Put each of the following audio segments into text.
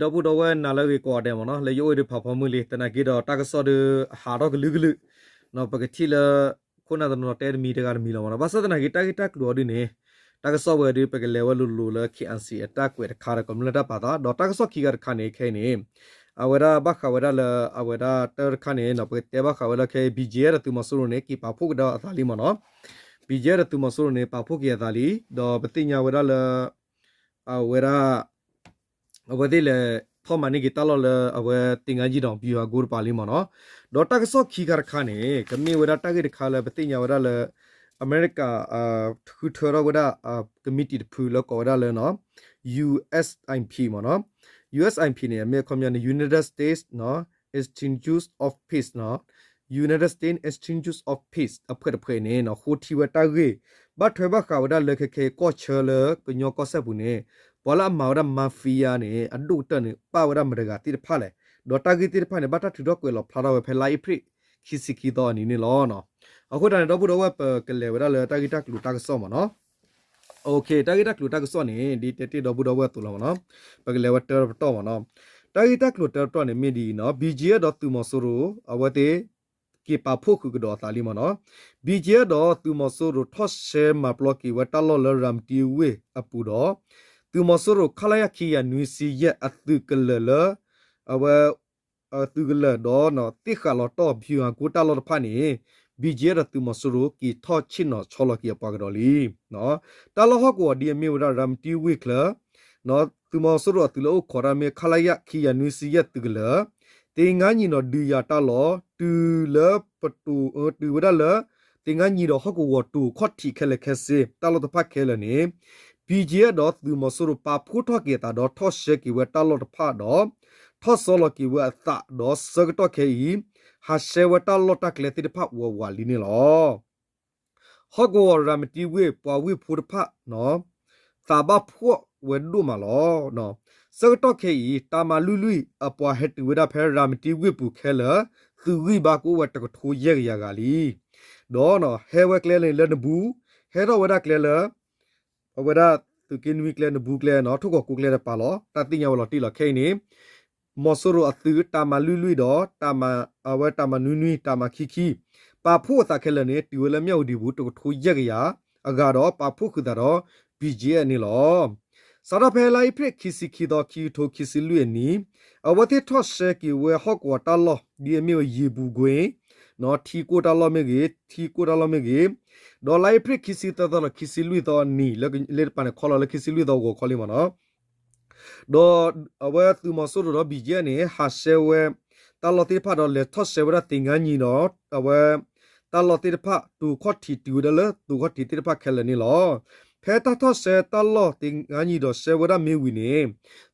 ဒီပုၢ်ဒီဝဲၢ်နၤလၢအဂ့ၤကိးဂၤဒဲးမ့ၢ်နီၤ, လၢယအိၣ်အံၤဒုးဖးဖီမုၢ်လံ, သနာ်က့ဒီးတၢ်ကစီၣ်ဒုးဟးထီၣ်ကလုာ်ကလုာ်, ပကထံၣ်လၢ ခိၣ်နၢ်တနီၤတဲတမံၤတဂၤတမံၤလီၤမ့ၢ်နီၤ. ဘၣ်ဆၣ်သနာ်က့တၢ်ဂ့ၢ်တၢ်ကျိၤအီၤဒုးန့ၣ်, တၢ်ကစီၣ်ဝဲဒုး ပကလဲၤဝဲလိၤလိၤလၢ KNC အတၢ်ကွဲးတခါဒီးကမျၢၢ်တၢ်ပာ်သး, ဒီးတၢ်ကစီၣ်ခံဂၤတခါန့ၣ် ခဲအံၤန့ၣ် အဝဲဒၣ်ဘၣ်ဃးဝဲဒၣ်လၢ အဝဲဒၣ်တၢ်တခါန့ၣ်နီၤ ပကတဲဘၣ်ဃးဝဲလၢခဲအံၤ BGF ဒီးသုးမီၤစိရိၤန့ၣ် က့ၤပာ်ဖှိၣ်ကဒီးအသးလံမ့ၢ်နီၤ. BGF ဒီးသုးမီၤစိရိၤန့ၣ် ပာ်ဖှိၣ်က့ၤအသးလံ, ဒီးပသ့ၣ်ညါဝဲဒၣ်လၢ အဝဲဒၣ် အဝဲသ့ၣ်လဲၤထီၣ်မၤန့ၢ်က့ၤတၢ်လီၢ်လၢအဝဲသ့ၣ်ငါယံၤဒီး ဗျူဟာကုန်း တပၤလံမ့ၢ်နီၤ. ဒီးတၢ်ကစီၣ်ခံခါတခါန့ၣ် ကမ့ၢ်ဝဲဒၣ်တၢ်ဂ့ၢ်တခါလၢပသ့ၣ်ညါဝဲဒၣ်လၢ အမဲရကၤ ဃုထၢထီၣ်ဝဲဒၣ် ကမံးတံာ်တဖုလၢကိးဝဲဒၣ်လၢ USIP မ့ၢ်နီၤ. USIP န့ၣ် အမ့ၢ်အခီပညီန့ၣ် United States Institute of Peace နီၤ, United States Institute of Peace အဖွဲ့တဖုန့ၣ်နီၤ ဃိထံဝဲတၢ်ဂ့ၢ် ဘၣ်ထွဲဘၣ်ဃးဝဲဒၣ်လၢခဲခဲအံၤကီၢ်ဆၢလၢကညီကီၢ်စဲၣ်ပူၤန့ၣ် ပှၤလၢအမၤဝဲဒၣ် mafia န့ၣ် အဒိၣ်ကတၢၢ်န့ၣ် ပၣ်ဝဲဒၣ်မတၤတဂၤသ့ၣ်တဖၣ်လဲၣ်, ဒီးတၢ်ဂ့ၢ်သ့ၣ်တဖၣ်န့ၣ် ဘၣ်တၢ်ထုးထီၣ်ကွဲးလီၤဖျါထီၣ်ဝဲဖဲလါအ့ဖြ့ၣ်ခံဆံခံသီအနံၤန့ၣ်လီၤ. အဃိသတးန့ၣ် ဒီပုၢ်ဒီဝဲၢ် ပကလဲၤဝဲဒၣ်လၢတၢ်ဂ့ၢ်တၢ်ကျိၤတၢ်ကစီၣ်မ့ၢ်နီၤ. တၢ်ဂ့ၢ်တၢ်ကျိၤတၢ်ကစီၣ်န့ၣ် ဒ်တဲတ့ၢ်ဒီပုၢ်ဒီဝဲၢ်အသိးလီၤမ့ၢ်နီၤ. ပကလဲၤဝဲတၢတပတီၢ်မ့ၢ်နီၤ. တၢ်ဂ့ၢ်တၢ်ကျိၤတၢတပတီၢ်န့ၣ်မ့ၢ်ဒ်အံၤနီၤ, BGF ဒီးသုးမီၤစိရိၤ အဝဲသ့ၣ် က့ၤပာ်ဖှိၣ်ဃုာ်ကဒီးအသးလံမ့ၢ်နီၤ. BGF ဒီးသုးမီၤစိရိၤထီၣ်ရှဲမၤပျီက့ၤဝဲတၢ်လီၢ်လၢရၤမတံဝ့ၢ်အပူၤဒီး သုးမီၤစိရိၤ ခလရ ခံကယၤနွံဆံယဲၢ် အသုးကလၢၤလၢ အဝဲ သုးကလၢၤဒီး သ့ၣ်ဃးလီၤတီၢ် ဗျူဟာကုန်း တၢ်လီၢ်တဖၣ်န့ၣ် BGF ဒီးသုးမီၤစိရိၤ က့ၤထီၣ်ဆ့ၣ်နီၤဆီလီၤက့ၤအပှၤကဒီးလံ. တၢ်လီၢ်ဟီၣ်ကဝီၤဒ်အမ့ၢ်ဝဲဒၣ် ရၤမတံဝ့ၢ်ချၢ သုးမီၤစိရိၤအသုးလၢအိၣ်ခိးတၢ်မ့ၢ် ခလရ ခံကယၤနွံဆံယဲၢ် သုးကလၢၤ သ့ၣ်ငါနံၤဒီးဒုးယၤတၢ်လီၢ် တုၤလၢပတိၤ တုၤဝဲဒၣ်လၢ သ့ၣ်ငါနံၤဒီးဟီၣ်ကဝီၤတိၤခီၣ်ထံးခဲလၢာ်ခဲဆ့ တၢ်လီၢ်တဖၣ်ခဲလၢာ်န့ၣ် BGF ဒီးသုးမီၤစိရိၤပာ်ဖှိၣ်ထီၣ်က့ၤအသးဒီးထီၣ်ရှဲက့ၤဝဲတၢ်လီၢ်တဖၣ်ဒီး ထီၣ်ဆီလီၤက့ၤဝဲအသးဒီးဆၢကတီၢ်ခဲအံၤ ဟးရှဲဝဲတၢ်လီၢ်တၢ်ကျဲသ့ၣ်တဖၣ်ဝးဝးလံန့ၣ်လီၤ. ဟီၣ်ကဝီၤရၤမတံဝ့ၢ်ပှၤဝ့ၢ်ဖိတဖၣ် သးဘၣ်ဖှီၣ်ဝဲဒိၣ်မးလီၤ. ဆၢကတီၢ်ခဲအံၤ တၢ်မၤလွံၢ်လွံၢ် အပှၤဟဲတုၤဝဲဒၣ်ဖဲရၤမတံဝ့ၢ်ပူၤခဲလၢာ် သုးဂံၢ်ဘါကအိၣ်ဝဲတကထိယဲၢ်ကယၤဂၤလံ. ဒီးဟဲဝဲကျဲလၢနဘူး, ဟဲထီၣ်ဝဲဒၣ်ကျဲလၢ အဝဲဒၣ်သုးက့နွံကျဲ နဘူးကျဲနီၤ ထိၣ်ကီၢ်ကိးကျဲတပၤလီၤ. တၢ်သ့ၣ်ညါဝဲလီၤတံၢ်လီၤခဲအံၤန့ၣ် မီၤစိရိၤအသုး တၢ်မၤလွံၢ်လွံၢ်ဒီး အဝဲတၢ်မၤနွံနွံ တၢ်မၤခံခံ ပာ်ဖှိၣ်အသးခဲလၢာ်န့ၣ် တုၤဝဲလၢမၠၣ်ဝတံၤပူၤ တကထိယဲၢ်ကယၤအဂၤဒီး ပာ်ဖှိၣ်ဃုာ်သးဒီး BGF န့ၣ်လီၤ. စးထီၣ်ဖဲလါအ့ဖြ့ၣ်ခံဆံခံသီ ခံကထိခံဆံလွံၢ်အနံၤ အဝဲသ့ၣ်ထီၣ်ရှဲက့ၤဝဲဟီၣ်ကဝီၤတၢ်လီၢ် ဒ်အမ့ၢ်ဝဲယ့ၤပူၤကွ့ၢ် ထံကိၢ်တၢ်လီၢ်မ့ၢ်ဂ့ၤ, ထံကိၢ်တၢ်လီၢ်မ့ၢ်ဂ့ၤ, ဒီးလါအ့ဖြ့ၣ်ခံဆံသၢသီဒီးခံဆံလွံၢ်သီအနံၤ လၢလ့တပၤန့ၣ် ခီလီၤလၢခံဆံလွံၢ်သီဂီၤခီလံမ့ၢ်နီၤ. ဒီးအဝဲသုးမီၤစိရိၤဒီး BGF န့ၣ် ဟးရှဲဝဲ တၢ်လီၢ်သ့ၣ်တဖၣ်ဒီးလဲၤထီၣ်ရှဲဝဲဒၣ်သ့ၣ်ငါနံၤဒီး အဝဲ တၢ်လီၢ်သ့ၣ်တဖၣ် တိၤခီၣ်ထံးတုၤဝဲဒၣ်လၢတိၤခီၣ်ထံးသ့ၣ်တဖၣ်ခဲလၢာ်န့ၣ်လီၤ. ဖဲတၢ်ထီၣ်ရှဲတၢ်လီၢ်သ့ၣ်ငါနံၤဒီးရှဲဝဲဒၣ်မ့ၢ်ဝံၤန့ၣ်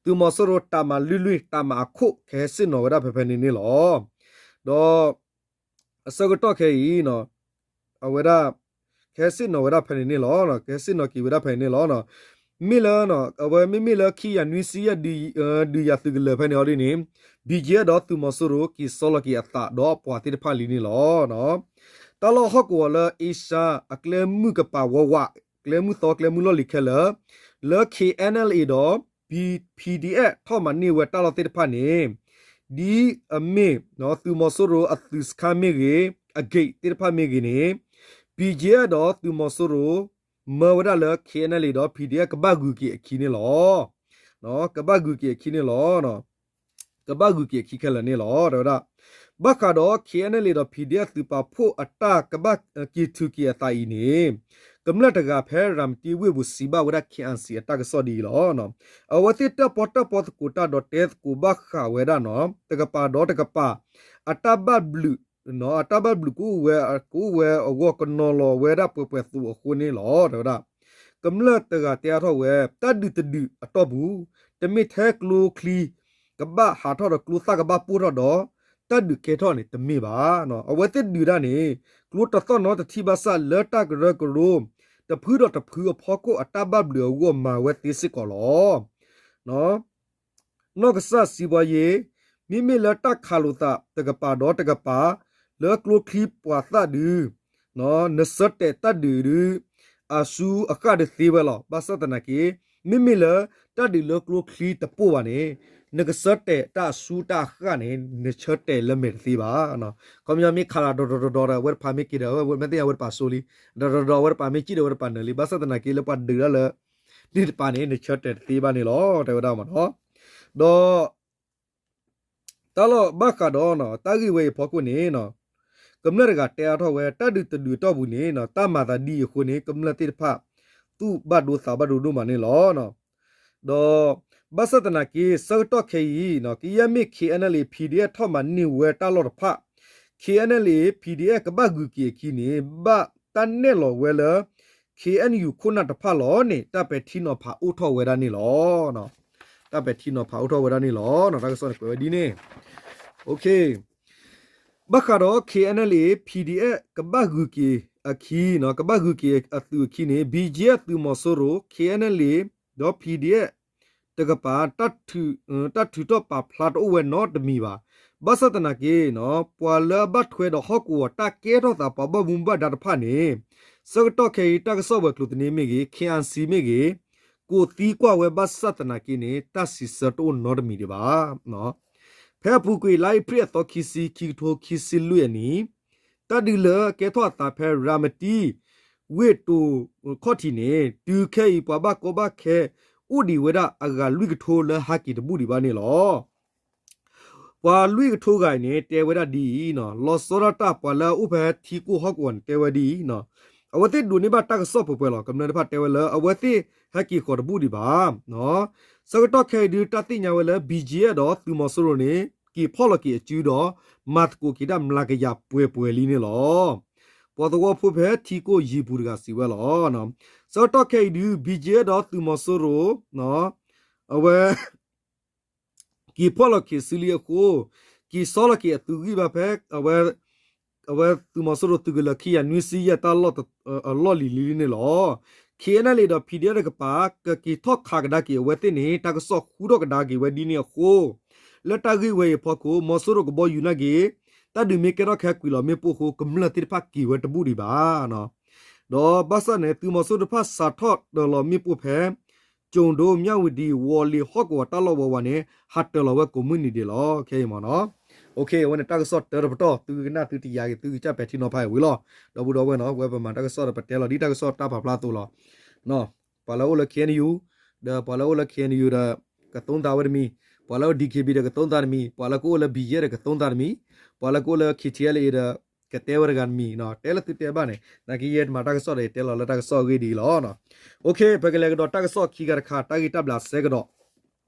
သုးမီၤစိရိၤတၢ်မၤလွံၢ်လွံၢ် တၢ်မၤအခိၣ်ကဟဲဆ့ၣ်နီၤဝဲဒၣ်ဖဲဖဲန့ၣ်န့ၣ်လီၤ. ဒီး အဆၢကတီၢ်ခဲအံၤ အဝဲဒၣ် ကဟဲဆ့ၣ်နီၤဝဲဒၣ်ဖဲန့ၣ်န့ၣ်လီၤ. ကဟဲဆ့ၣ်နီၤက့ၤဝဲဒၣ်ဖဲန့ၣ်န့ၣ်လီၤ. မ့ၢ်လၢ အဝဲမ့မ့ၢ်လၢခံကယၤနွံဆံယဲၢ် ဒုးယၤသုးကလၢၤဖဲန့ၣ်အီၤဒ်န့ၣ် BGF ဒီးသုးမီၤစိရိၤက့ၤဆီလီၤက့ၤအသးဒီးအပှၤသ့ၣ်တဖၣ်လံန့ၣ်လီၤ. တၢ်လီၢ်ဟီၣ်ကဝီၤလၢအ့ရှါ အကျဲမုၢ်ကပာ်ဝးဝး ကျဲမုၢ်သီကျဲမုၢ်လီၢ်လံၤခဲလၢာ် လၢ KNLA ဒီး PDF ထီၣ်မၤန့ၢ်ဝဲတၢ်လီၢ်သ့ၣ်တဖၣ်န့ၣ် ဒ်အမ့ၢ် သုးမီၤစိရိၤအသုးစခါမ့ၢ်ဂ့ၤ အ gate သ့ၣ်တဖၣ်မ့ၢ်ဂ့ၤန့ၣ် BGF ဒီးသုးမီၤစိရိၤ မၢဝဲဒၣ်လၢ KNLA ဒီး PDF ကဘၣ်ဂုၤက့ၤအခံန့ၣ်လီၤ. ကဘၣ်ဂုၤက့ၤအခံန့ၣ်လီၤ. ကဘၣ်ဂုၤက့ၤအခံခဲလၢာ်န့ၣ်လီၤ တဲဝဲဒၣ်. ဘၣ်ဃးဒီး KNLA ဒီး PDF သုးပာ်ဖှိၣ်အတၢ်ကဘၣ်က့ၤထုးက့ၤအသးအံၤန့ၣ် ကမျၢၢ်တဂၤဖဲရၤမတံဝ့ၢ်ပူၤစံးဘၣ်ဝဲဒၣ် KNC အတၢ်ကစီၣ်ဒ်အံၤလီၤ. အဝဲသ့ၣ်တၢၣ်ပီၣ်တၢၣ်ပီသကိးတၢ်ဒီးတဲသကိးဘၣ်ဃးဝဲဒၣ်နီၤ တကပၤဒီးတကပၤ အတၢ်ဘၣ်ဘျုး အတၢ်ဘၣ်ဘျုးကအိၣ်ဝဲ ကအိၣ်ဝဲအဂီၢ်ကနီၤလီၤဝဲဒၣ်ပှဲၤပှဲၤသိးအဃိန့ၣ်လီၤ တဲဝဲဒၣ်. ကမျၢၢ်တဂၤတဲအါထီၣ်ဝဲ တၢ်ဒုးတဒုးအတီၢ်ပူၤ တမ့ၢ်ထဲကျိချံ ကဘၣ်ဟးထီၣ်ဒီးကျိသၣ်ကဘၣ်ပိၢ်ထီၣ်ဒီး တၢ်ဒုးကဲထီၣ်န့ၣ်တမ့ၢ်ဘၣ်. အဝဲသ့ၣ်ဒုးဒၣ်န့ၣ် ကျိတသီၣ်နီတထံၣ်ဘၣ်ဆၣ်လၢတၢ်ကရၢကရိ တဖုဒီးတဖုအဖီခိၣ်အတၢ်ဘၣ်ဘျုးအဂီၢ်မၤဝဲသ့စ့ၢ်ကီးလီၤ. နီၢ်ကစၢ်စံးဘီယ့ မ့မ့ၢ်လၢတၢ်ခးလိာ်သးတကပၤဒီးတကပၤ လၢကျိချံပှၤသၣ်ဒုး နဆၢတဲာ်တၢ်ဒုးဒုး အစုအဃၣ်ဒုးသ့ဝဲလီၤ. ဘၣ်ဆၣ်သနာ်က့ မ့မ့ၢ်လၢတၢ်ဒုးလၢကျိချံတပိၢ်ဘၣ်န့ၣ် နကဆၢတဲာ်တၢ်အဆူတၢ်အဃၣ်န့ၣ် နဆၢတဲာ်လၢမဲာ်တသ့ဘၣ်. ခီပညီမ့ၢ်ခးလီၤဒီးဒီးဒီးဒီးဒီး အဝဲတဖၣ်မ့ၢ်က့ၤဒီး အဝဲမ့ၢ်သ့ၣ်ညါဝဲတပၤစိလံ, ဒီးဒီးဒီးအဝဲတပၤမ့ၢ်က့ၤဒီးဝဲတပၤနၢၤလံ, ဘၣ်ဆၣ်သနာ်က့လၢပှၤဒုးတၢ်လၢ န့ၣ်တပၤန့ၣ် နဆၢတဲာ်တသ့ဘၣ်န့ၣ်လီၤ တဲဝဲဒၣ်မ့ၢ်နီၤ. ဒီး တၢ်လီၢ်ဘၣ်ဃးဒီး တၢ်ဂ့ၢ်ဝဲအံၤအဖီခိၣ်န့ၣ် ကမျၢၢ်တဂၤတဲအါထီၣ်ဝဲ တၢ်ဒုးတဒုးအတီၢ်ပူၤန့ၣ် တၢ်မၤသးဒ်အံၤအဃိန့ၣ် ကမျၢၢ်သ့ၣ်တဖၣ် သူၣ်ဘၣ်ဒိသးဘၣ်ဒိဒိၣ်မးန့ၣ်လီၤ. ဒီး ဘၣ်ဆၣ်သနာ်က့ ဆၢကတီၢ်ခဲအံၤ ကယဲၢ်မ့ၢ် K N L A P D F ထီၣ်မၤန့ၢ်ဝဲတၢ်လီၢ်တဖၣ် K N L A P D F ကဘၣ်ဂုၤက့ၤအခံန့ၣ် ဘၣ်တၢ်နဲၣ်လီၤဝဲလၢ K N U ခိၣ်နၢ်တဖၣ်လီၤန့ၣ် တၢ်ပဲာ်ထံနီၤဖးအိၣ်ထီၣ်ဝဲဒၣ်န့ၣ်လီၤ. တၢ်ပဲာ်ထံနီၤဖးအိၣ်ထီၣ်ဝဲဒၣ်န့ၣ်လီၤ. တၢ်ကစီၣ်န့ၣ်ကွဲးဝဲဒ်န့ၣ် ဘၣ်ဃးဒီး K N L A P D F ကဘၣ်ဂုၤက့ၤအခံ ကဘၣ်ဂုၤက့ၤအသုးအခံန့ၣ် B G F သုးမီၤစိရိၤ K N L A ဒီး P D F တကပၤ တၢ်ထုးထီၣ်ပာ်ဖျါတအိၣ်ဝဲနီတမံၤဘၣ်. ဘၣ်ဆၣ်သနာ်က့ ပှၤလၢအဘၣ်ထွဲဒီးဟီၣ်ကဝီၤတၢ်ကဲထီၣ်သးပှၤဘၣ်မူဘၣ်ဒါတဖၣ်န့ၣ် ဆၢကတီၢ်ခဲအံၤ တၢ်ကစီၣ်ဝဲၤကျိၤသန့မ့ၢ်ဂ့ၤ K R C မ့ၢ်ဂ့ၤ ကိးသံကွၢ်ဝဲဘၣ်ဆၣ်သနာ်က့န့ၣ် တၢ်စံးဆၢတအိၣ်နီတမံၤဒံးဘၣ်. ဖဲအပူၤကွံာ် လါအ့ဖြ့ၣ်အသီခံဆံ ခံကထိခံဆံလွံၢ်အနံၣ် တၢ်ဒုးလၢကဲထီၣ်အသးဖဲရၤမတံ ဝ့ၢ်တိၤခီၣ်ထံးန့ၣ် တုၤခဲအံၤ ပှၤဘၣ်ကီဘၣ်ခဲ အိၣ်ဒံးဝဲဒၣ်အဂၤလွံၢ်ကထိလၢဟးက့ၤတဘူၣ်ဒံးဘၣ်န့ၣ်လီၤ. ပှၤလွံၢ်ကထိဂၤအံၤန့ၣ် တဲဝဲဒၣ်ဒ်အံၤ, လီၤဆီဒၣ်တၢ်ပှၤလၢအအိၣ်ဖဲထံကိၢ်ဟီၣ်ကဝီၤန့ၣ် တဲဝဲဒ်အံၤ, အဝဲသ့ၣ်ဒိးန့ၢ်ဘၣ်တၢ်ကစီၣ်ပှဲၤပှဲၤလီၤ. ကမျၢၢ်တဖၣ်တဲဝဲလၢ အဝဲသ့ၣ်ဟဲက့ၤဃီၤတဘူၣ်ဒံးဘၣ်. ဆၢကတီၢ်ခဲအံၤဒုး တၢ်သ့ၣ်ညါဝဲလၢ B G F ဒီးသုးမီၤစိရိၤန့ၣ် က့ၤဖီၣ်လီၤက့ၤအစုဒီး မၤသကိးက့ၤတၢ်မျးကယၤပှဲၤပှဲၤလံန့ၣ်လီၤ. ပှၤသဝီဖိဖဲထံကိၢ်ယံၤပူၤတဂၤစံးဝဲလီၤ. ဆၢကတီၢ်ခဲအံၤဒုး B G F ဒီးသုးမီၤစိရိၤ အဝဲ က့ၤဖီၣ်လီၤက့ၤစုလံအဃိ, က့ၤဆီလီၤက့ၤအသုးဂံၢ်ဘါဖဲ အဝဲ အဝဲသုးမီၤစိရိၤသုးကလၢၤခံကယၤနွံဆံယဲၢ်တၢ်လီၢ်လံၤလံန့ၣ်လီၤ. K N L A ဒီး P D F တကပၤ ကက့ၤထီၣ်ခးကဒါက့ၤအဝဲသ့ၣ်န့ၣ် တၢ်ကစီၣ်ဃူထီၣ်ကဒါက့ၤဝဲဒ်န့ၣ်အဃိ, လၢတၢ်ဂ့ၢ်ဝဲအံၤအဖီခိၣ် မီၤစိရိၤကဘီယူၤနာ်က့ၤ တၢ်ဒုးမ့ၢ်ကဲထီၣ်ခဲကွံာ်လီၤမ့ၣ်ပိၢ်အဃိ ကမျၢၢ်သ့ၣ်တဖၣ်က့ၤဝဲတဘူၣ်ဒံးဘၣ်. ဒီးဘၣ်ဆၣ်န့ၣ် သုးမီၤစိရိၤတဖၣ်စးထီၣ်တၢၤလီၤမ့ၣ်ပိၢ်ဖဲ ကၠိၤဒိ မၠၣ်ဝတံၤ ဝီၤလ့ၤဟီၣ်ကဝီၤတၢ်လီၢ်ဝဲဝဲန့ၣ် ဟးတၢၤလီၤဝဲကိးမုၢ်နံၤဒဲးလီၤ. ခဲအံၤမ့ၢ်နီၤ, အဝဲန့ၣ်တၢ်ကစီၣ်တၢတပတီၢ် သုကနၣ်သုတယာ်ဂ့ၤ သုကစၢ်ပဲာ်ထံနီၤဖးဝံၤလီၤ. ဒီပုၢ်ဒီဝဲၢ်နီၤ, ဝဲပမၤတၢ်ကစီၣ်ဒီး ပတဲလီၤဒ်တၢ်ကစီၣ်တၢ်ပာ်ဖျါအသိးလီၤ. ပှၤလၢအိၣ်လၢ K N U ဒီးပှၤလၢအိၣ်လၢ K N U ဒီး ကသိမ်းသားဝဲတမံၤ, ပှၤလၢအိၣ် D K B ဒီးကသိမ်းသားတမံၤ, ပှၤလၢကအိၣ်လၢ B G F ဒီးကသိမ်းသားတမံၤ, ပှၤလၢကအိၣ်လၢ K T L A ဒီး ကတဲဝဲတဂၤတမံၤ, တဲလၢသုတဲဘၣ်န့ၣ် နာ်က့ယဲတမၤတၢ်ကစီၣ်ဒီး ယတဲလီၤလၢတၢ်ကစီၣ်အဂ့ၢ်ဒ်အံၤလီၤ. ပကလဲၤကဒီးတၢ်ကစီၣ်ခံဂၤတခါ, တၢ်ဂ့ၢ်တၢ်ဘျးစဲကဒီး,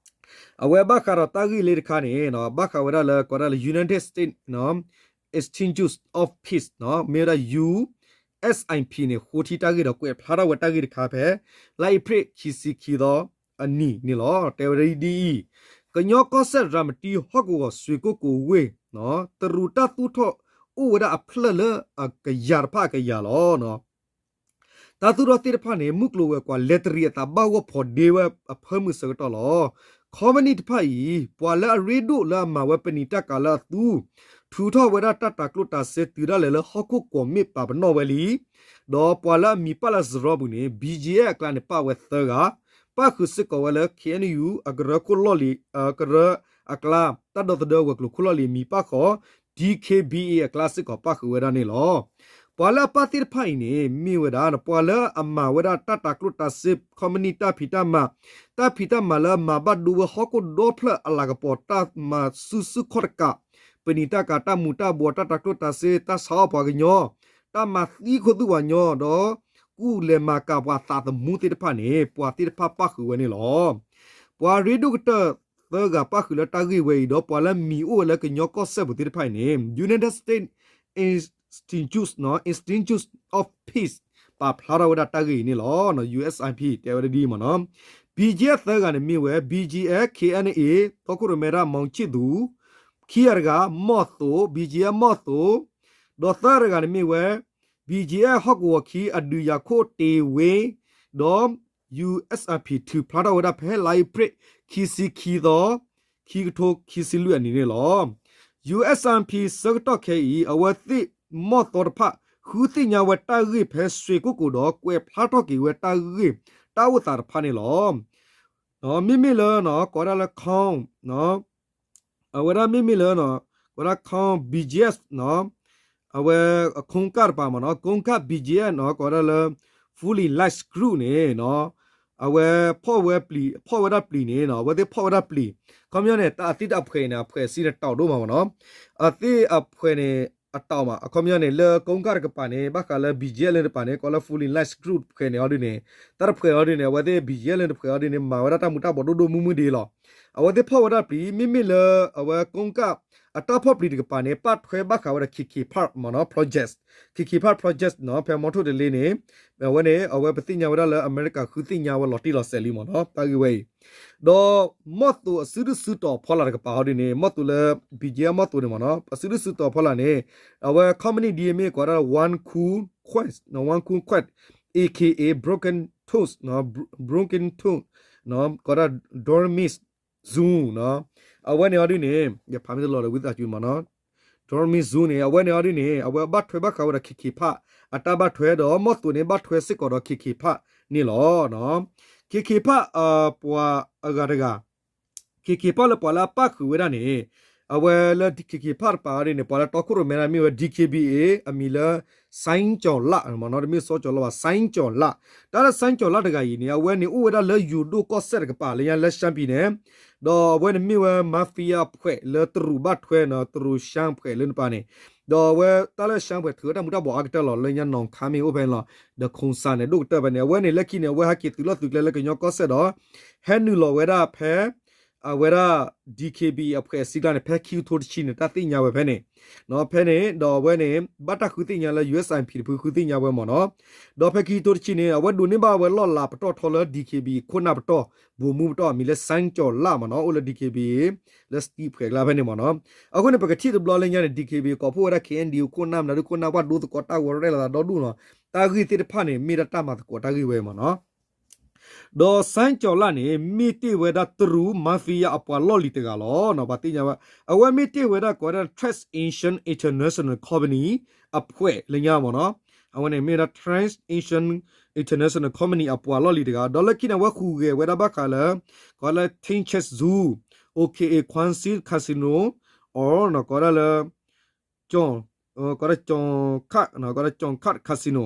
အဝဲဘၣ်ဃးဒီးတၢ်ဂ့ၢ်လၢတခါန့ၣ် ဘၣ်ဃးဝဲဒၣ်လၢ ကိးဒၣ်လၢ United States Institute of Peace မ့ၢ်ဝဲဒၣ် U S I P န့ၣ် ဃိထံတၢ်ဂ့ၢ်ဒီးကွဲးဖျါထီၣ်ဝဲတၢ်ဂ့ၢ်တခါဖဲ လါအ့ဖြ့ၣ်ခံဆံခံသီအနံၤန့ၣ်လီၤ. တဲဝဲဒ်အံၤ, ကညီကီၢ်စဲၣ်ရၤမတံဟီၣ်ကဝီၤစွ့ၤကိၣ်ကိၤဝ့ၢ် တရူးတၢ်သူၣ်ထီၣ်အိၣ်ဝဲဒၣ်အဖျၢၣ်လၢအကယၤတဖၣ်အကယၤလီၤ. တၢ်သူၣ်ထီၣ်သ့ၣ်တဖၣ်န့ၣ် မုၢ်ကျိၤဝဲၤကွာ်လဲၤတရံးအသးဘၣ်ဂီၢ်ဖီဒ့ဝဲအဖၢမုၢ်ဆၢကတီၢ်လီၤ. ခီပနံၣ်တဖၣ်အံၤ ပှၤလၢအရ့ဒိၣ်လၢအမၤဝဲပနံာ်တၢ်ကၤလၢအသူ ထုးထီၣ်ဝဲဒၣ်တၢ်တၤကျိၣ်တၤစ့တုၤဒၣ်လဲာ်လၢ ဟီၣ်ခိၣ်ကွီၢ်မ့ၢ်ပာ်ပနီၣ်ဝဲလံ. ဒီးပှၤလၢအမံၤပာ်လၢစရီပူၤန့ၣ် B G F အကျါန့ၣ် ပာ်ဝဲသၢဂၤ, ပၣ်ဃုာ်စ့ၢ်ကီးဝဲလၢ K N U အကရၢခိၣ်လီၢ်လံၤ အကရၢအကျါ တၢ်ဒီသဒၢဝဲၤကျိၤခိၣ်လီၢ်လံၤမံၤပၣ်ဃီ D K B A အကျါစ့ၢ်ကီးပၣ်ဃုာ်ဝဲဒၣ်န့ၣ်လီၤ. ပှၤလၢအပာ်သ့ၣ်တဖၣ်အံၤန့ၣ် မ့ၢ်ဝဲဒၣ် ပှၤလၢအမၤဝဲဒၣ်တၢ်တၤကျိၣ်တၤစ့ ခီပနံၣ် တၢ်ဖံးတၢ်မၤ, တၢ်ဖံးတၢ်မၤလၢအမၤဘၣ်ဒိဝဲဟီၣ်ခိၣ်ဒီဖျၢၣ်အလၤကပီၤ တၢ်မၤစုစုခီၣ်တကး, ပနံာ်တၢ်ကၤ တၢ်မူၤတၢ်ဘှီး တၢ်တၤကျိၣ်တၤစ့ တၢ်ဆါအီၣ်ပှၤကညီ, တၢ်မၤသံခိၣ်သူၣ်ပှၤကညီ ဒီးကူၣ်လဲၤမၤကၤပှၤသးသမူသ့ၣ်တဖၣ်န့ၣ် ပှၤသ့ၣ်တဖၣ်ပၣ်ဃုာ်ဝဲန့ၣ်လီၤ. ပှၤရ့ဒိၣ်ကတၢၢ်သၢဂၤပၣ်ဃုာ်လၢတၢ်ဂ့ၢ်ဝဲအံၤ ဒီးပှၤလၢမံၤအိၣ်ဝဲလၢကညီကီၢ်စဲၣ်ပူၤသ့ၣ်တဖၣ်အံၤန့ၣ် United States Institute, Institute of Peace ပာ်ဖျါထီၣ်ဝဲဒၣ်တၢ်ဂ့ၢ်အံၤန့ၣ်လီၤ. U S I P တဲဝဲဒၣ်ဒ်အံၤမ့ၢ်နီၤ, B G F သၢဂၤန့ၣ်မ့ၢ်ဝဲ B G F K N A တီခိၣ်ရိၣ်မဲတၢ် မောင်ချစ်သူ, ခံဂၤတဂၤ မီၢ်သိး B G F မီၢ်သိး, ဒီးသၢဂၤတဂၤန့ၣ်မ့ၢ်ဝဲ B G F ဟီၣ်ကဝီၤခံ အဒုးယၤခိၣ်တ့ဝ့, ဒီး U S I P ထုးဖျါထီၣ်ဝဲဒၣ်ဖဲလါအ့ဖြ့ၣ် ခံဆံခံသီ ခံကထိခံဆံလွံၢ်အနံၤန့ၣ်လီၤ. U S I P ဆၢကတီၢ်ခဲအံၤ အဝဲသ့ၣ်မီၢ်သိးတဖၣ် ဃုသ့ၣ်ညါဝဲတၢ်ဂ့ၢ်ဖဲစွ့ၤကိၣ်ကိၤဒီး ကွဲးဖျါထီၣ်က့ၤဝဲတၢ်ဂ့ၢ်တၢ်အိၣ်သးတဖၣ်န့ၣ်လီၤ. မ့မ့ၢ်လၢ ကိးဝဲဒၣ်လၢ ခီ အဝဲဒၣ်မ့မ့ၢ်လၢ ကိးဝဲဒၣ် ခီ ဘီကၠံအ့ အဝဲ အ ခီ ကၣ်တပၤမ့ၢ်နီၤ ခီ ကၣ် ဘီကၠံအ့ ကိးဝဲဒၣ်လၢ Fully Light Group န့ၣ် အဝဲဖီၣ်ဝဲပျံၤ ဖီၣ်ဝဲဒၣ်ပျံၤန့ၣ် အဝဲသ့ၣ်ဖီၣ်ဝဲဒၣ်ပျံၤ ခီပညီန့ၣ် တၢ်အသ့ၣ်တၢ်အဖှဲးန့ၣ် အဖှဲးစံၣ်န့ၣ်တၢ်အိၣ်ဒိၣ်မးမ့ၢ်နီၤ အသ့ၣ်အဖှဲးန့ၣ် အတၢ်မး အခီပညီန့ၣ် လၢ ခီ ကၣ်တကပၤန့ၣ် ဘၣ်ဃးလၢ ဘီကၠံအ့ လၢတပၤန့ၣ် ကိးလၢ Fully Light Group တဖှဲးန့ၣ်အီၤဒ်န့ၣ် တၢ်တဖှဲးအီၤဒ်န့ၣ် အဝဲသ့ၣ် ဘီကၠံအ့ လၢတဖှဲးအီၤဒ်န့ၣ် မၤဝဲဒၣ်တၢ်မူၤတၢ်ဘှီးဒိၣ်ဒိၣ်မုၢ်မုၢ်ဒ်လီၤ. အဝဲသ့ၣ်ဖီၣ်ဝဲဒၣ်ပျံၤ မ့မ့ၢ်လၢ အဝဲ ခီ ကၣ် အတၢ်ဖီၣ်ပျံၤတကပၤန့ၣ် ပာ်ထွဲဘၣ်ဃးဝဲဒီး K K Park မ့ၢ်နီၤ project, K K Park project နီၤ ဖဲမီထိၣ်တလ့န့ၣ် အဝဲန့ၣ် အဝဲပသ့ၣ်ညါဝဲဒၣ်လၢအမဲရကၤဃုသ့ၣ်ညါဝဲလီၤတံၢ်လီၤဆဲးလံမ့ၢ်နီၤ တၢ်ဂ့ၢ်ဝဲအံၤ ဒီးမီၢ်သိးအစုဒုၣ်စုတီၤအဖီလာ်တကပၤအီၤဒ်န့ၣ် မီၢ်သိးလၢ ဘီကၠံအ့ မီၢ်သိးန့ၣ်မ့ၢ်နီၤ အစုဒုၣ်စုတီၤအဖီလာ်န့ၣ် အဝဲ company ဒ်အမ့ၢ်ကိးဝဲဒၣ်လၢ One Cool Quest, One Cool Quest, A K A Broken Tools, Broken Tools, ကိးဝဲဒၣ် Dormez Zoo နီၤ အဝဲန့ၣ်အီၤဒ်န့ၣ် ယဖးမ့ၢ်တလီၤဒီးဝံသးစူၤမ့ၢ်နီၤ Dormez Zoo န့ၣ် အဝဲန့ၣ်အီၤဒ်န့ၣ် အဝဲဘၣ်ထွဲဘၣ်ဃးဝဲဒီး K K Park အတၢ်ဘၣ်ထွဲဒီး မီၢ်သိးန့ၣ် ဘၣ်ထွဲစ့ၢ်ကီးဒီး K K Park န့ၣ်လီၤ. K K Park ပှၤအဂၤတဂၤ K K Park လၢပှၤလၢအပၣ်ဃုာ်ဝဲဒၣ်န့ၣ် အဝဲလၢ K K Park တပၤအီၤဒ်န့ၣ် ပှၤလၢတီခိၣ်ရိၣ်မဲဒၣ်မ့ၢ်ဝဲ D K B A အမံၤလၢ စဲကၠီၤလၣ် မ့ၢ်နီၤ တမ့ၢ်စီကၠီၤလၣ်ဘၣ် စဲကၠီၤလၣ် တၢ်လၢစဲကၠီၤလၣ်တဂၤအံၤန့ၣ် အဝဲန့ၣ်အိၣ်ဝဲဒၣ်လၢယိၤဒိၣ်ကီၢ်စဲၣ်တကပၤ လၢညါလၢ ရှမ်းပြည်နယ် ဒီးအဝဲန့ၣ်မ့ၢ်ဝဲ mafia ဖှဲးလၢတရူးဘၣ်ထွဲနီၤ တရူးရှမ်းဖှဲးလၢနပၤန့ၣ် ဒီးအဝဲတၢ်လၢရှမ်းဖှဲးထုးဝဲတၢ်မူၤတၢ်ဘှီးအါကတၢၢ်လီၤ လၢညါ နီၢ်ခါမ့ၢ်အိၣ်ဖဲန့ၣ်လီၤ ဒီး ခိၣ်စၣ် န့ၣ် ဒိၣ်ကတၢၢ်ဖဲန့ၣ် အဝဲန့ၣ်လၢခံန့ၣ် အဝဲဟဲက့ၤသုးလီၢ်သုးကျဲလၢကညီကီၢ်စဲၣ်ဒီး ဟဲနုာ်လီၤဝဲဒၣ်ဖဲ အဝဲဒၣ် D K B A အဖှဲးအစံကျါန့ၣ် ဖဲခံကထိတဆံန့ၣ် တၢ်သ့ၣ်ညါဝဲဖဲန့ၣ် ဖဲန့ၣ် ဒီးအဝဲန့ၣ် ဘၣ်တၢ်ဃုသ့ၣ်ညါလၢ U S I P တဖုဃုသ့ၣ်ညါဝဲမ့ၢ်နီၤ ဒီးဖဲခံကထိတဆံန့ၣ် အဝဲဒိးန့ၢ်ဘၣ်ဝဲလီၢ်လၤပတီၢ်ထီလၢ D K B A ခိၣ်နၢ်ပတီၢ် ဗိုလ်မှူးပတီၢ်အမံၤလၢ စဲကၠီၤလၣ် မ့ၢ်နီၤ အိၣ်လၢ D K B A လၢ state ဖှဲးကျါဖဲန့ၣ်မ့ၢ်နီၤ အဃိန့ၣ် ပကထံၣ်တဘျီလၢညါန့ၣ် D K B A ကိးဖှိၣ်ဝဲဒၣ် K N D O ခိၣ်နၢ် မနုၤဒုးခိၣ်နၢ် ပှၤဒိသကိးတၢ်ဂီၤရဲၣ်လီၤသးဒီဒူၣ်နီၤ တၢ်ဂ့ၢ်သ့ၣ်တဖၣ်န့ၣ် မ့ၢ်ဒၣ်တၢ်မၤသကိးတၢ်ဂ့ၢ်ဝဲမ့ၢ်နီၤ ဒီးစဲကၠီၤလၣ်န့ၣ် မ့ၢ်တ့ၢ်ဝဲဒၣ်တရူး mafia အပှၤလီၢ်လံၤတဂၤလီၤ. ပှၤသ့ၣ်ညါဝဲ အဝဲမ့ၢ်တ့ၢ်ဝဲဒၣ်ကိးဝဲဒၣ် Transaction International Company အဖှဲးလၢညါမ့ၢ်နီၤ အဝဲန့ၣ်မ့ၢ်ဝဲဒၣ် Transaction International Company အပှၤလီၢ်လံၤတဂၤ ဒီးလၢခံန့ၣ်အဝဲဟူးဂဲၤဝဲဒၣ်ဘၣ်ဃးလၢ ကိးဝဲဒၣ်လၢ Tianjin Zoo, O K A Quanxi Casino, or ကိးဝဲဒၣ်လၢ ကီ ကိးဝဲဒၣ် ကီ ကီ Casino,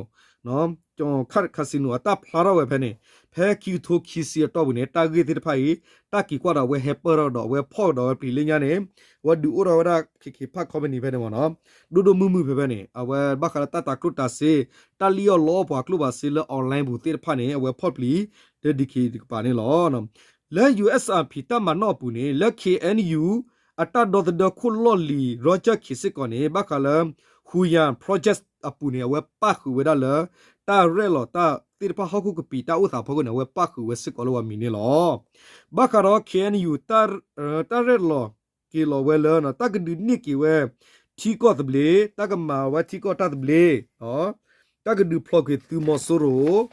Casino အတၢ်ဖျါထီၣ်ဝဲဖဲန့ၣ် ဖဲခံကထိခံဆံအတီၢ်ပူၤန့ၣ် တၢ်ဂ့ၢ်သ့ၣ်တဖၣ်အံၤ တၢ်က့ၤကွၢ်ဒီးအဝဲဟဲပၢၢ်ထီၣ်ဒီးအဝဲဖီၣ်ကဒီးဝဲပျံၤလၢညါန့ၣ် အဝဲဒုးအိၣ်ထီၣ်ဝဲဒၣ် K K Park Company ဖဲန့ၣ်မ့ၢ်နီၤ ဒိၣ်ဒိၣ်မုၢ်မုၢ်ဖဲဖဲန့ၣ် အဝဲဘၣ်ဃးလၢတၢ်တၤကျိၣ်တၤစ့ တၢ်လံၣ်အီၣ်လီအီၣ်ပှၤကျိၣ်ပှၤစ့လၢ online ပူၤသ့ၣ်တဖၣ်န့ၣ် အဝဲဖီၣ်ပျံၤ လၢ D K တကပၤန့ၣ်လီၤ. လၢ U S R P တၢ်မၤနီၣ်အပူၤန့ၣ် လၢ K N U အတၢ်ဒီသဒၢခိၣ်လီၢ်လံၤ Roger Khin စ့ၢ်ကီးန့ၣ် ဘၣ်ဃးလၢ Huiyang Project အပူၤန့ၣ် အဝဲပၣ်ဃုာ်ဝဲဒၣ်လၢ တၢ်ရဲၣ်လီၤတၢ်သ့ၣ်တဖၣ်ဟီၣ်ခိၣ်ကပံာ်တၢ်အိၣ်သးဖီခိၣ်န့ၣ် အဝဲပၣ်ဃုာ်ဝဲစ့ၢ်ကီးလၢပှၤမံၤန့ၣ်လီၤ. ဘၣ်ဃးဒီး K N U တၢ်ရဲၣ်လီၤက့ၤလီၤဝဲလၢ တၢ်ကဒုးန့ၢ်က့ၤဝဲ ထံကီၢ်သဘျ့, တၢ်ကမၤဝဲထံကီၢ်တၢ်သဘျ့, တၢ်ကဒုးဖျိးကွံာ်သုးမီၤစိရိၤ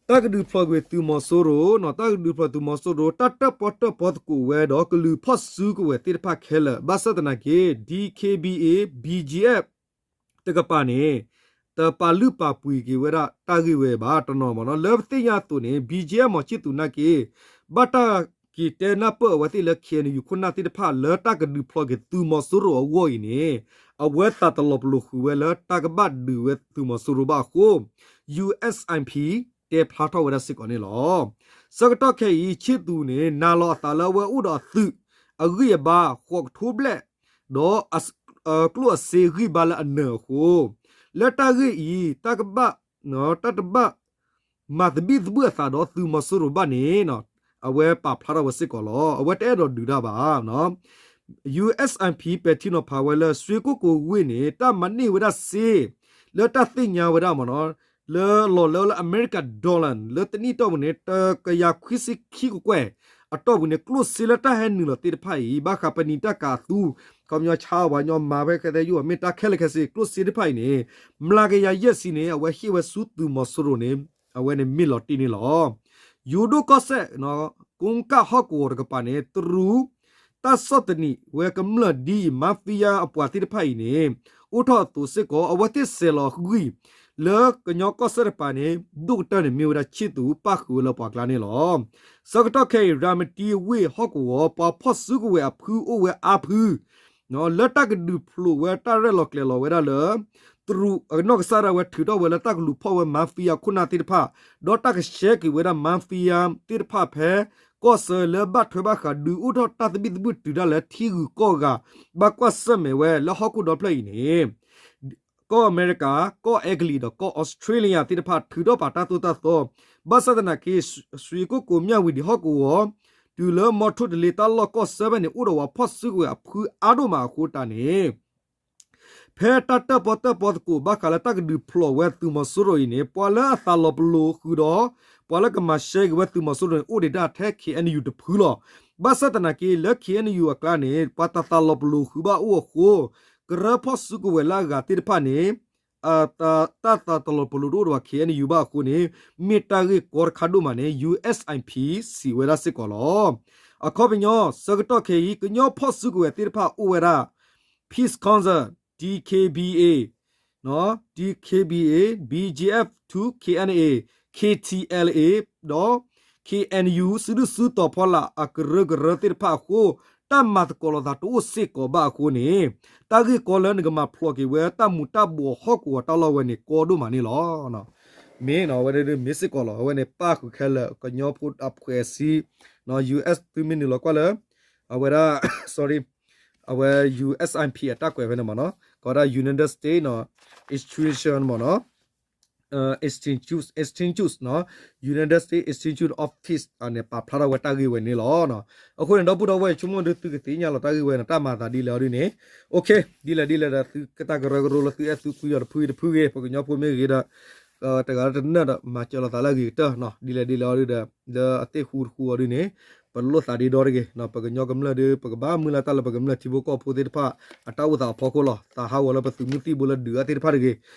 တၢ်ကဒုးဖျိးကွံာ်သုးမီၤစိရိၤ, တၢ်ကဒုးဖျိးသုးမီၤစိရိၤ, တၢ်တၢၣ်ပီၣ်တၢၣ်ပီသကိးဝဲဒီး ကလုာ်ဖီၣ်စုကဝဲၤသ့ၣ်တဖၣ်ခဲလၢာ်, ဘၣ်ဆၣ်သနာ်က့ D K B A, B G F တကပၤန့ၣ် တပာ်လုၢ်ပာ်ပှ့ၤက့ၤဝဲဒၣ်တၢ်ဂ့ၢ်ဝဲဘၣ်တနီၤမ့ၢ်နီၤ. လၢပသ့ၣ်ညါအသိးန့ၣ် B G F မီၤဆံၣ်သူးနာ်က့ ဘၣ်တၢ်က့ၤတဲနၢ်ပၢၢ်အဝဲသ့ၣ်လၢ K N U ခိၣ်နၢ်သ့ၣ်တဖၣ် လၢတၢ်ကဒုးဖျိးက့ၤသုးမီၤစိရိၤအဂီၢ်အံၤန့ၣ် အဝဲသးတလီၤပလိာ်ဃုာ်ဝဲလၢတၢ်ကဘၣ်ဒုးဝဲသုးမီၤစိရိၤဘၣ်အဃိ U S I P တဲဖျါထီၣ်ဝဲဒၣ်စ့ၢ်ကီးန့ၣ်လီၤ. ဆၢကတီၢ်ခဲအံၤ ဆံၣ်သူးန့ၣ် နာ်လီၤအသးလၢအဝဲအိၣ်ဒီးအသုး အဂံၢ်အဘါ ဃိးကထိဘျဲၣ် ဒီး ကျိၣ်အစ့ဂံၢ်ဘါလၢအနၢၤအဃိ လၢတၢ်ဂ့ၢ်အံၤ တၢ်ကဘၣ် တၢ်တဘၣ် မၤသဘံၣ်သဘုၣ်အသးဒီးသုးမီၤစိရိၤဘၣ်န့ၣ် အဝဲပာ်ဖျါထီၣ်ဝဲစ့ၢ်ကီးလီၤ. အဝဲတအဲၣ်ဒိးဒုးတၢ်ဘၣ် U S I P ပဲာ်ထံနီၤဖးဝဲလၢ စွ့ကိၣ်ကိးဝ့ၢ်န့ၣ် တၢ်မၤန့ၢ်ဝဲဒၣ်စ့ လၢတၢ်သ့ၣ်ညါဝဲဒၣ်မ့ၢ်နီၤ လၢလီၤလၢလၢအမဲရကၤ dollar လၢတနံၣ်တီၢ်ပူၤန့ၣ် တကယၤခွံဆံခံကကွဲၢ် အတီၢ်ပူၤန့ၣ် ကျိၣ်စ့လၢတၢ်ဟဲနုာ်လီၤသ့ၣ်တဖၣ်အံၤ ဘၣ်ဃးပနံာ်တၢ်ကၤအသူ ခီပညီဆါပှၤကညီမၤဖဲခဲသဲယိၣ် မ့ၢ်တၢ်ခဲလၢာ်ခဲဆ့ ကျိၣ်စ့သ့ၣ်တဖၣ်အံၤန့ၣ် မျးကယၤယဲၢ်ဆံန့ၣ် အဝဲဟ့ၣ်ဝဲဆူသုးမီၤစိရိၤန့ၣ် အဝဲန့ၣ်မ့ၢ်လီၤတံၢ်န့ၣ်လီၤ. ယိၤဒိၣ်ကီၢ်စဲၣ် ကိကၣ်ဟီၣ်ကဝီၤတကပၤန့ၣ် တရူး တၢ်ဆီၣ်သနံးဝဲကမျၢၢ်ဒ်အံၤ mafia အပှၤသ့ၣ်တဖၣ်အံၤန့ၣ် အိၣ်ထီၣ်အသိးစ့ၢ်ကီး အဝဲသ့ၣ်စဲးလီၤအဂံၢ် လၢကညီကီၢ်စဲၣ်တကပၤန့ၣ် ဒိၣ်ကတၢၢ်န့ၣ် မ့ၢ်ဝဲဒၣ်ခၠံၣ်သူး ပၣ်ဃုာ်ဝဲလၢပှၤကျါန့ၣ်လီၤ. ဆၢကတီၢ်ခဲအံၤ ရၤမတံဝ့ၢ်ဟီၣ်ကဝီၤ ပှၤဖီၣ်စုကဝဲၤအဖုအိၣ်ဝဲအါဖု လၢတၢ်ကဒုးဖျိးဝဲတၢ်ရဲၣ်လီၤကျဲၤလီၤဝဲဒၣ်လၢ တရူးအနီၢ်ကစၢ်ဒၣ်ဝဲထုးထီၣ်ဝဲလၢတၢ်ကလူၤဖီၣ်ဝဲ mafia ခိၣ်နၢ်သ့ၣ်တဖၣ် ဒီးတၢ်ကရှဲက့ၤဝဲဒၣ် mafia သ့ၣ်တဖၣ်ဖဲ ကီၢ်ဆၢလၢဘၣ်ထွဲဘၣ်ဃးဒုးအိၣ်ထီၣ်တၢ်သဘံၣ်သဘုၣ်တုၤဒၣ်လဲာ်ထံဂုၤကီၢ်ဂၤ ဘၣ်ကွၢ်ဆၢၣ်မဲာ်ဝဲလၢဟီၣ်ခိၣ်ဒီဖျၢၣ်အံၤန့ၣ် ကီၢ်အမဲရကၤ ကီၢ်အဲကလံးဒီးကီၢ်အီစထြ့လယါသ့ၣ်တဖၣ် ထုးထီၣ်ပာ်တၢ်သိၣ်တၢ်သီ ဘၣ်ဆၣ်သနာ်က့ စွ့ကိၣ်ကိးမၠၣ်ဝံၤဒံးဟီၣ်ကဝီၤ တုၤလၢမီထိၣ်တလ့တၢ်လီၢ်ကီၢ်ဆၢဖဲန့ၣ် အိၣ်ဒီးပှၤဖီၣ်စုကဝဲၤအဖုအါဒိၣ်မးအဃိတၢ်န့ၣ် ဖဲတၢ်တၢၣ်ပီၣ်တၢၣ်ပီသကိးဘၣ်ဃးလၢတၢ်ကဒုးဖျိးဝဲသုးမီၤစိရိၤအံၤန့ၣ် ပှၤလၢအသးလီၤပလိာ်ဃုာ်ဒီး ပှၤလၢကမၤရှဲက့ၤဝဲသုးမီၤစိရိၤန့ၣ် အိၣ်ဒံးဒၣ်ထဲ K N U တဖုလီၤ. ဘၣ်ဆၣ်သနာ်က့ လၢ K N U အကျါန့ၣ် ပှၤတသးလီၤပလိာ်ဃုာ်ဘၣ်အိၣ်အဃိ ကရၢဖီၣ်စုကဝဲၤလၢအဂၤသ့ၣ်တဖၣ်န့ၣ် တၢ်သးလီၤပလိာ်တအိၣ်ဒီးပှၤ K N U ဘၣ်အဃိန့ၣ် မ့ၢ်တၢ်ဂ့ၢ်ကီတခါဒိၣ်မးန့ၣ် U S I P စံးဝဲဒၣ်စ့ၢ်ကီးလီၤ. အခီပညီ ဆၢကတီၢ်ခဲအံၤ ကညီဖီၣ်စုကဝဲၤသ့ၣ်တဖၣ်အိၣ်ဝဲဒၣ် Peace Council, D K B A, D K B A, B G F two, K N A, K T L A ဒီး K N U စုဒုၣ်စုတီၤဖီလာ်အကရၢကရိသ့ၣ်တဖၣ်အဃိ တၢ်မၤသကိးလိာ်သးတအိၣ်စ့ၢ်ကီးဘၣ်အဃိန့ၣ် တၢ်ဂ့ၢ်ကီလၢနကမၤဖျိးက့ၤဝဲတၢ်မူၤတၢ်ဘှီးဟီၣ်ကဝီၤတၢ်လီၢ်ဝဲန့ၣ် ကီဒိၣ်မးန့ၣ်လီၤ. မ့ၢ်နီၤ အဝဲဒၣ်မ့ၢ်စ့ၢ်ကီးလီၤ. အဝဲန့ၣ်ပၣ်ဃုာ်ခဲလၢာ် ကညီဖိအဖှဲးစံ U S သုမ့ၢ်နုာ်လီၤကွၢ်လၢ အဝဲဒၣ် sorry အဝဲ U S I P အတၢ်ကွဲးဖဲန့ၣ်မ့ၢ်နီၤ ကီးဒၣ် United States နီၤ institution မ့ၢ်နီၤ institute institute နီၤ United States Institute Office န့ၣ် ပာ်ဖျါထီၣ်ဝဲတၢ်ဂ့ၢ်ဝဲန့ၣ်လီၤ. အဃိန့ၣ် ဒီပုၢ်ဒီဝဲၢ်ဆိကမိၣ်ဒုးသုကသ့ၣ်ညါလီၤတၢ်ဂ့ၢ်ဝဲန့ၣ် တၢ်မၤသးဒ်လဲၣ်အီၤဒ်န့ၣ် okay ဒ်လဲၣ်ဒ်လဲၣ်ဒီး သုကတၢ်ကရၢကရိလၢသုအဲၣ်သုကွံအီၤတဖုအံၤတဖုဂ့ၤ ပှၤကညီဖိမ့ၢ်ဂ့ၤဒီး တဂၤလၢတနၢၤဒီး မၤစၢၤလိာ်သးလၢအဂ့ၤကတၢၢ်နီၤ ဒ်လဲၣ်ဒ်လဲၣ်အီၤဒုးဒီး လၢအသ့ၣ်ဃူတဃူအီၤဒ်န့ၣ် ပလိၣ်သးဒ့ဒီတဂ့ၤနီၤ ပကညီကမျၢၢ်ဒီး ပကဘၣ်မုၢ်လၢ်တၢ်လၢပကမျၢၢ်ထံဖိကီၢ်ဖိသ့ၣ်တဖၣ် အတၢ်အိၣ်သးအဖီခိၣ်လီၤ. သးဟးဂီၤလၢပသုးမုၢ်သံၣ်ဘိလၢဒုးအါသ့ၣ်တဖၣ်တဂ့ၤ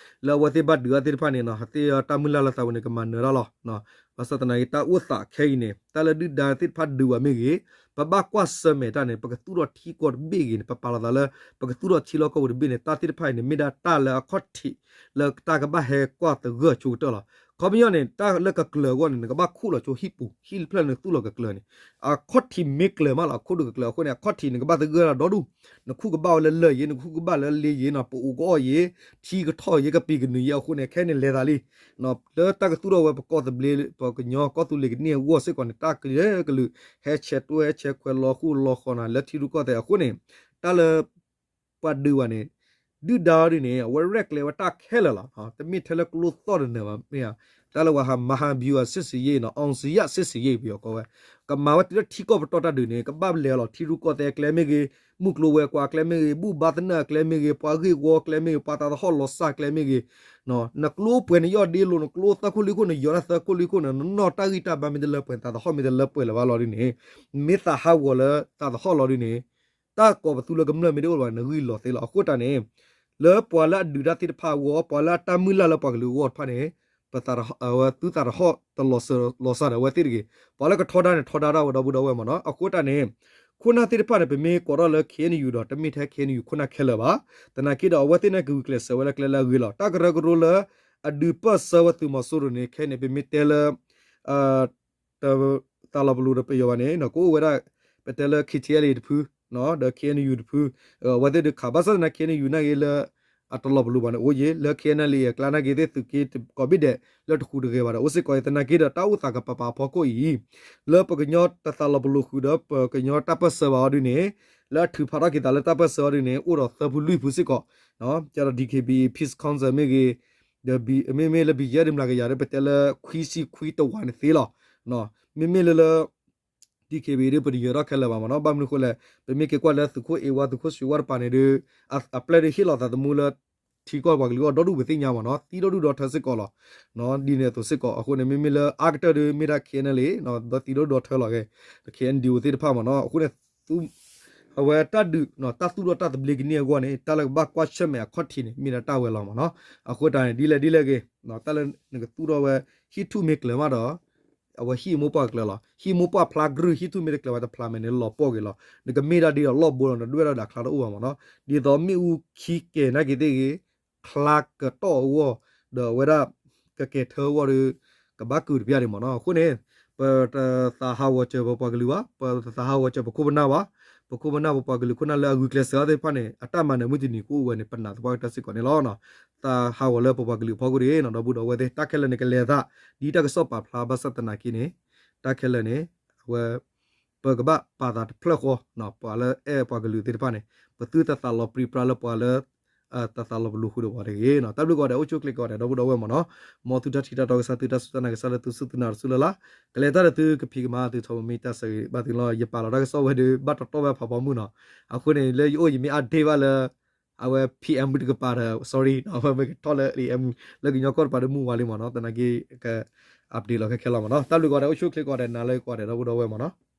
လၢအဝဲသ့ၣ်ဘၣ်ဒုးအါသ့ၣ်တဖၣ်န့ၣ်နီၤ အသ့ၣ်တၢ်မုၢ်လၢ်လၢသးဝဲန့ၣ် ကမၤနၢၤတၢ်လီၤ. ဘၣ်ဆၣ်သနာ်က့ တၢ်အိၣ်သးခဲအံၤန့ၣ် တၢ်လၢဒုၣ်ဒါသ့ၣ်တဖၣ်ဒုးဝဲမ့ၢ်ဂ့ၤ ပဘၣ်ကွၢ်ဆၢၣ်မဲာ်တၢ်န့ၣ် ပကသူၣ်ထီၣ်ထံကီၢ်တဘ့ၣ်ဂ့ၤန့ၣ် ပပာ်လီၤသးလၢ ပကသူၣ်ထီၣ်ထံလီၢ်ကီၢ်ပူၤတဘ့ၣ်န့ၣ် တၢ်သ့ၣ်တဖၣ်အံၤန့ၣ် မ့ၢ်ဒၣ်တၢ်လၢအခီၣ်ထံး လၢတၢ်ကဘၣ်ဟဲကွၢ်သဂၢၢ်ဆိကတၢၢ်လီၤ. ခီပညီန့ၣ် တၢ်လၢကကျၢၤအဂီၢ်န့ၣ် နကဘၣ်ခူၣ်လီၤဆိဟံၣ်ပူၤ ဟံၣ်တဖျၢၣ်န့ၣ်သူၣ်လီၤကကျၢၤန့ၣ် အခီၣ်ထံးမ့ၢ်ကျၢၤမးလီၤ အခိၣ်ဒုးကကျၢၤအဃိန့ၣ် အခီၣ်ထံးန့ၣ် ကဘၣ်သဂၢၢ်တၢ်ဒီဒူၣ် နခူၣ်ကဘၣ်ဝဲလၢလၢၢ်ယ့ၤ နခူၣ်ကဘၣ်လၢလ့ယ့ၤနီၤ ပအိၣ်ကအီၣ်ယ့ၤ ထံကထီၣ်ယ့ၤ ကပံာ်ကနုာ်ယ့ၤအဃိန့ၣ် ခဲအံၤန့ၣ်လဲၤသးလံ လၢတၢ်ကသူၣ်ထီၣ်ဝဲပကီၢ်သဘျ့ ပကညီကီၢ်သူလ့ၤကန့ၢ်အဂီၢ်စ့ၢ်ကီးန့ၣ် တၢ်ကလုာ်ကလုာ် ဟဲဆဲးတွဲဟဲဆဲးခွဲးလီၤဃူလီၤဃီၤနၤ လၢထံရူၢ်ကီၢ်သဲးအဃိန့ၣ် တၢ်လၢ ပှၤဒုးဝဲန့ၣ် ဒုၣ်ဒါအီၤဒ်န့ၣ် အဝဲရဲၣ်ကျဲၤဝဲတၢ်ခဲလၢာ်လီၤ. တမ့ၢ်ထဲလၢကျိသီၣ်တနၢၤဘၣ် မ့ၢ်ဧါ တၢ်လၢဝဲဟးမၤဟး ဗျူဟာစစ်ဆင်ရေး နီၤ အောင်ဇေယျစစ်ဆင်ရေး ပယီၤကိးဝဲ ကမၤဝဲတုၤလၢထံကီၢ်ပတီၢ်တၢ်ဒုးန့ၣ် ကဘၣ်လဲၤလီၤထံရူၢ်ကီၢ်သဲးအကျဲမ့ၢ်ဂ့ၤ မုၢ်ကျိၤဝဲၤကွာ်အကျဲမ့ၢ်ဂ့ၤ ဘူၣ်ဘါသနၢၣ်အကျဲမ့ၢ်ဂ့ၤ ပှၤဂ့ၢ်ဝီအကျဲမ့ၢ်ဂ့ၤ ပှၤသးသဟီၣ်လီၤစၢ်အကျဲမ့ၢ်ဂ့ၤ နကျိပှဲၤနယီၢ်ဒ့လိၤ နကျိသၢခိၣ်လွံၢ်ခိၣ် နယီၤတၢ်သၢခိၣ်လွံၢ်ခိၣ်န့ၣ် နနီၢ်တၢ်ဂံၢ်တၢ်ဘါမ့ၢ်တလၢပှဲၤ သးသဟီၣ်မ့ၢ်တလၢပှဲၤလၢၤဘၣ်လီၤဒ်န့ၣ် မ့ၢ်သးဟးဂီၤလၢသးသဟီၣ်လီၤဒ်န့ၣ် တၢ်ကိးပသူလၢကမျၢၢ်မ့ၢ်တအိၣ်ဘၣ် နဂံၢ်လီၤသ့လီၤ. အဃိတၢ်န့ၣ် လၢပှၤလၢအဒုးတၢ်သ့ၣ်တဖၣ်အဂီၢ် ပှၤလၢအတၢ်မုၢ်လၢ်လၢပှၤကလုာ်အဂီၢ်တဖၣ်န့ၣ် ပသးဝဲသုသးတဟီၣ်တလီၤစၢၤလီၤစၢ်ဒီးအဝဲသ့ၣ်တဂ့ၤ. ပှၤလၢကထီဒါန့ၣ် ထီဒါဒၣ်ဝဲဒီပုၢ်ဒီဝဲၢ်မ့ၢ်နီၤ. အဃိတၢ်န့ၣ် ခိၣ်နၢ်သ့ၣ်တဖၣ်န့ၣ် ပမ့ၢ်ကိးထီၣ်လၢ K N U ဒီး တမ့ၢ်ထဲ K N U ခိၣ်နၢ်ခဲလၢာ်ဘၣ်. သနာ်က့ဒီး အဝဲသ့ၣ်န့ၣ်ကဂုာ်ကျဲးစၢးဝဲလၢကျဲလၢအဂ့ၤလီၤ. တၢ်ကရၢကရိလၢ အဒုးပၢၢ်ဆၢဝဲသုးမီၤစိရိၤန့ၣ် ခဲအံၤန့ၣ် ပမ့ၢ်တဲလၢ တသးလီၤပလိာ်ဒီးပယီၤဘၣ်န့ၣ် ကအိၣ်ဝဲဒၣ် ပတဲလၢ K T L A တဖု ဒီး K N U တဖု အဝဲသ့ၣ်ဒုးခး ဘၣ်ဆၣ်သနာ်က့ K N U နာ်က့လၢ အတလီၤပလိာ်ဘၣ်န့ၣ် အိၣ်ယ့ၤ လၢ K N L A အကျါနာ်က့သ့ၣ်သုးက့ကိးဘ့ၣ်ဒဲး လၢတဟူးတဂဲၤဘၣ်ဒီး အိၣ်စ့ၢ်ကီးအံၤ သနာ်က့ဒီး တၢ်အိၣ်သးကပၤပၤအဖီခိၣ်အံၤ လၢပကညီတသးလီၤပလိာ်ဃုာ်ဒီး ပကညီတၢ်ပၢၢ်ဆၢဘၣ်အီၤဒ်န့ၣ် လၢအထုးဖးထီၣ်က့ၤသးလၢတၢ်ပၢၢ်ဆၢအီၤဒ်န့ၣ် အိၣ်ဒီးသၢဖုလွံၢ်ဖုစ့ၢ်ကီး ကဒီး D K B A Peace Council မ့ၢ်ဂ့ၤ ဒီး မ့မ့ၢ်လၢ ဘံယဲၢ်ဒ်မျးကယၤဒီး ပတဲလၢခွံဆံခွံတဝးန့ၣ်သ့လီၤ. မ့မ့ၢ်လၢလၢ D K B A ဒီး ပတယၢၤထီၣ်ခဲလၢာ်ဘၣ်မ့ၢ်နီၤ. ဘၣ်မနုၤအဃိလဲၣ် ပမ့ၢ်က့ၤကွၢ်လၢသုးခိၣ်အ့ဝါ သုးခိၣ်စှ့ဝါတပၤန့ၣ်ဒီး အပျဲၢ်ဒီးဟ့ၣ်လီၤသးသမူလၢ ထံကီၢ်ပှၤကလုာ်အဂီၢ်ဒီဒူၣ်ပသ့ၣ်ညါမ့ၢ်နီၤ. သံဒီဒူၣ်ဒီထၢစ့ၢ်ကီးလီၤ. ဒ်န့ၣ်အသိးစ့ၢ်ကီး အဃိန့ၣ် မ့မ့ၢ်လၢအါကတၢၢ်ဒီး မ့ၢ်ဒၣ် K N L A ဒီးသံဒီဒူၣ်ဒီထၢလီၤဂ့ၤ K N D O သ့ၣ်တဖၣ်မ့ၢ်နီၤ. အဃိန့ၣ် အဝဲတၢ်ဒုး တၢ်သူၣ်ထီၣ်တၢ်သဘျ့ကန့ၢ်အဂီၢ်န့ၣ် တၢ်လၢကဘၣ်ကွၢ်ဆၢၣ်မဲာ်အခီၣ်ထံးန့ၣ် မ့ၢ်ဒၣ်တၢ်ဝဲလီၤမ့ၢ်နီၤ. အဃိတၢ်န့ၣ် ဒ်လဲၣ်ဒ်လဲၣ်ဂ့ၤ တၢ်လၢနကသူၣ်ထီၣ်ဝဲ ဟံၣ်ထူၣ်မ့ၢ်ကျၢၤမးဒီး အဝဲဟံၣ်မိၢ်ပှၢ်ကကျၢၤလီၤ. ဟံၣ်မိၢ်ပှၢ်ဖျါကြုာ် ဟံၣ်ထူၣ်မ့ၢ်တကျၢၤဝဲတဖျါမဲာ်န့ၣ် လီၤပှီၢ်က့ၤလီၤ. နကမ့ၢ်ဒၣ်ဒ်ဒီးလီၢ်ဘိလီၤ နဒွဲၣ်ထီၣ်ဒၣ်ချါတအိၣ်ဘၣ်မ့ၢ်နီၤ. ဒ်သိးမ့ၣ်အူခံကဲၤနာ်က့သ့ၣ်ဂ့ၤ ချါကတီၢ်အဂီၢ် ဒီးအဝဲဒၣ် ကကဲထၢအဂီၢ်ဒီး ကဘၣ်ကုာ်တပျၢ်ဒံးမ့ၢ်နီၤ. အဃိန့ၣ် ပတသးဟးဂီၤစၢၤပပှၤကလုာ်ဘၣ်, ပတသးဟးဂီၤစၢၤပခိၣ်ပနၢ်ဘၣ်, ပခိၣ်ပနၢ်ပပှၤကလုာ်ခိၣ်နၢ်လၢအဂုာ်ကျဲးစၢးသ့ၣ်တဖၣ်န့ၣ် အတၢ်မၤနၢၤမုၢ်တနံၤကအိၣ်ဝဲန့ၣ် ပနာ်သပှၢ်ကတၢၢ်စ့ၢ်ကီးန့ၣ်လီၤ. သးဟးဂီၤလၢပပှၤကလုာ်အဖီခိၣ်တဂ့ၤနီၤ, ဒီပုၢ်ဒီဝဲၢ်သ့ၣ် တၢ်ခဲလၢာ်န့ၣ် ကလဲၤသး ဒ်တၢ်ကစီၣ်ပာ်ဖျါဘၣ်ဆၣ်သနာ်က့န့ၣ် တၢ်ခဲလၢာ်န့ၣ် အဝဲ ပကဘၣ်ပာ်သးတဖျၢၣ်ဃီ ပှၤလၢအဲၣ်ပှၤကလုာ်သ့ၣ်တဖၣ်န့ၣ် ပသုတသးလီၤပြံပြါလၢပှၤလၢ တသးလီၤပလိာ်ဃုာ်ဒီးပှၤတဂ့ၤနီၤ. တၢ်ဘျုးကိးဂၤဒဲး အိၣ်ဆူၣ်အိၣ်ချ့ကိးဂၤဒဲး ဒီပုၢ်ဒီဝဲၢ်မ့ၢ်နီၤ, မ်သုတၢ်ထံၣ်တၢ်တီကစၢ် သုတၢ်စူၢ်တၢ်နာ်ကစၢ်လၢသုစူၢ်သုနာ်တစူၢ်လၢ်လၢ်, ကလဲၤတၢ်ဒီးသုကဖံးကမၤသု ထီဘိမ့ၢ်တၢ်ဆၢဂ့ၤဘၣ်သုလီၤ. ယပာ်လီၤတၢ်ကစီၣ်ဝဲဒီး ဘၣ်တတီၢ်ဝဲဖးဘီမုၢ်နီၤ. အဃိန့ၣ် လၢယအိၣ်ယမ့ၢ် update ဘၣ်လၢ အဝဲ PM တကပၤဒီး sorry နီၤ, အဝဲမ့ၢ်ကထီၣ်လၢ AM လၢကညီကီၢ်တပၤဒီးမုၢ်ဝါလံမ့ၢ်နီၤ, သနာ်က့ က update လီၤခဲခဲလီၤမ့ၢ်နီၤ. တၢ်ဘျုးကိးဂၤဒဲး အိၣ်ဆူၣ်အိၣ်ချ့ကိးဂၤဒဲး နၤလၢကိးဂၤဒဲး ဒီပုၢ်ဒီဝဲၢ်မ့ၢ်နီၤ.